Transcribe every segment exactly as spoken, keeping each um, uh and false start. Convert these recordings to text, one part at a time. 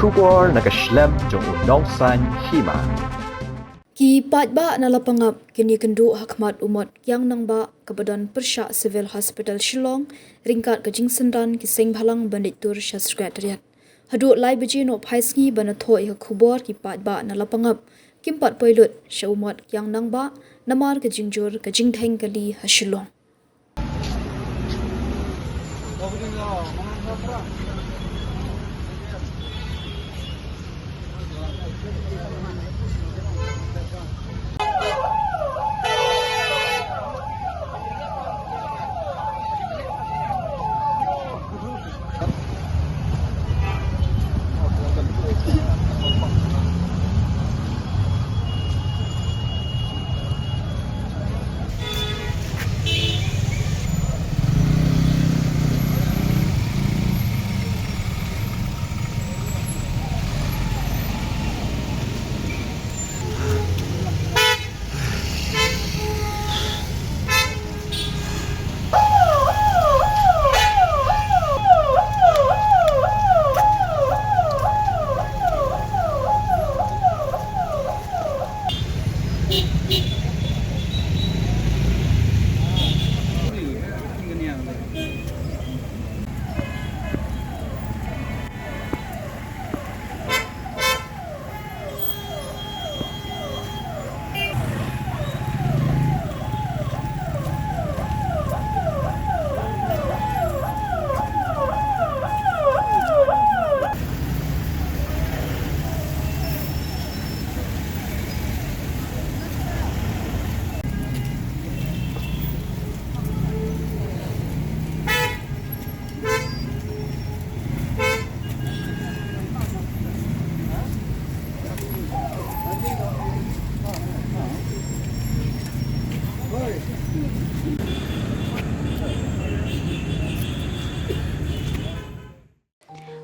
Khubor na ka shlem jong u Nongsaiñ Hima. Ki paidbah na Lapangap kin ïakynduh ha khmat u mot Kiang Nangbah kaba don pyrshah Civil Hospital Shillong, ryngkat ka jingsynran ki seng bhalang ban leit tur sha Secretariat. Haduh lai baje nohphai sngi ban ïathoh ïa ka khubor ki paidbah na Lapangap kim pat poi lut sha u mot Kiang Nangbah namar ka jingjur ka jingdheng kali ha Shillong.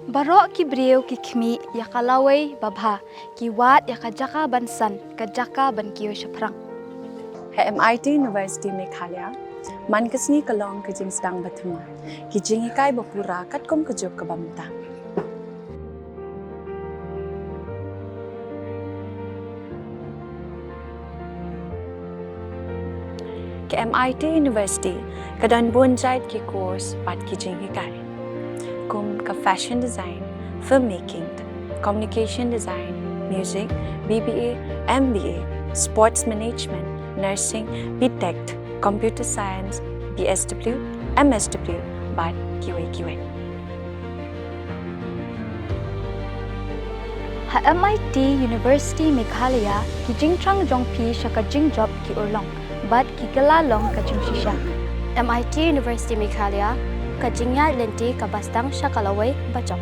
Baroh ki briew ki khmih ïa ka lawei babha, ki wad ïa ka jaka ban san, ka jaka ban kiew shaphrang. Ha M I T University Meghalaya, man ka sngi ka long ka jingsdang ba thymmai, ki jinghikai ba pura katkum ka juk kaba mynta. Ka M I T University ka don bun jait ki course bad ki jinghikai, kum ka fashion design, filmmaking, communication design, music, B B A, M B A, sports management, nursing, B Tech, computer science, B S W, M S W, bad kiwei kiwei. Ha M I T University Meghalaya, ki jingthrang jong phi sha ka jingjop ki urlong bad ki kylla long ka jingshisha. M I T University Meghalaya, ka jingïaid lynti kaba sdang sha ka lawei bajop.